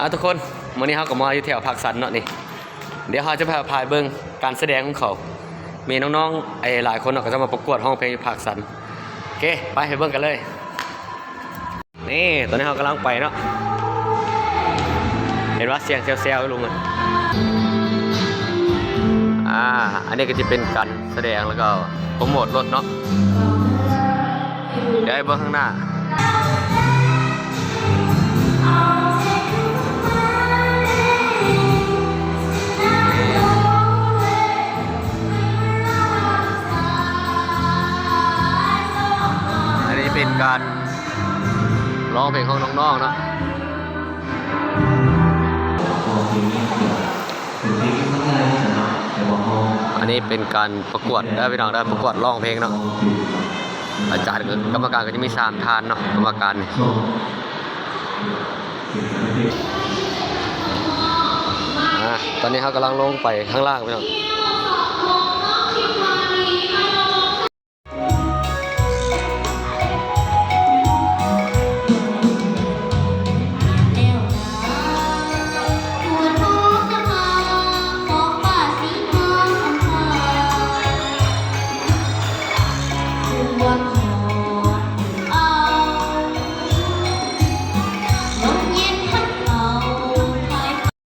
ເອົາ ທຸກຄົນ ມື້ນີ້ເຮົາກໍມາຢູ່ແຖວປາກຊັນເນາະນີ້ ດຽວເຮົາຈະພາໄປເບິ່ງການສະແດງຂອງເຂົາ ມີນ້ອງໆ ໄອ້ ຫຼາຍຄົນເນາະ ກໍຈະມາປະກວດຮ້ອງເພງຢູ່ປາກຊັນ. ໂອເຄ ໄປ ໄປເບິ່ງກັນເລີຍ. ນີ້ ຕອນນີ້ເຮົາກຳລັງໄປເນາະ ເຫັນວ່າສຽງແຊວໆ ລົງມາ ອ່າ ອັນນີ້ກໍຈະເປັນການສະແດງ ແລ້ວກໍໂປຣໂມດລົດເນາະ. ດຽວໃຫ້ເບິ່ງຂ້າງໜ້າ ອັນນີ້ເປັນການຮ້ອງເພງຂອງນ້ອງໆ ເນາະ. ອັນນີ້ເປັນການປະກວດເດີພີ່ນ້ອງເດີ ປະກວດຮ້ອງເພງເນາະ. ອາຈານ ກຳມະການກໍຈະມີສາມທ່ານເນາະ ກຳມະການນີ້. ອາ ຕອນນີ້ເຮົາກຳລັງລົງໄປຂ້າງລ່າງພີ່ນ້ອງ. ອັ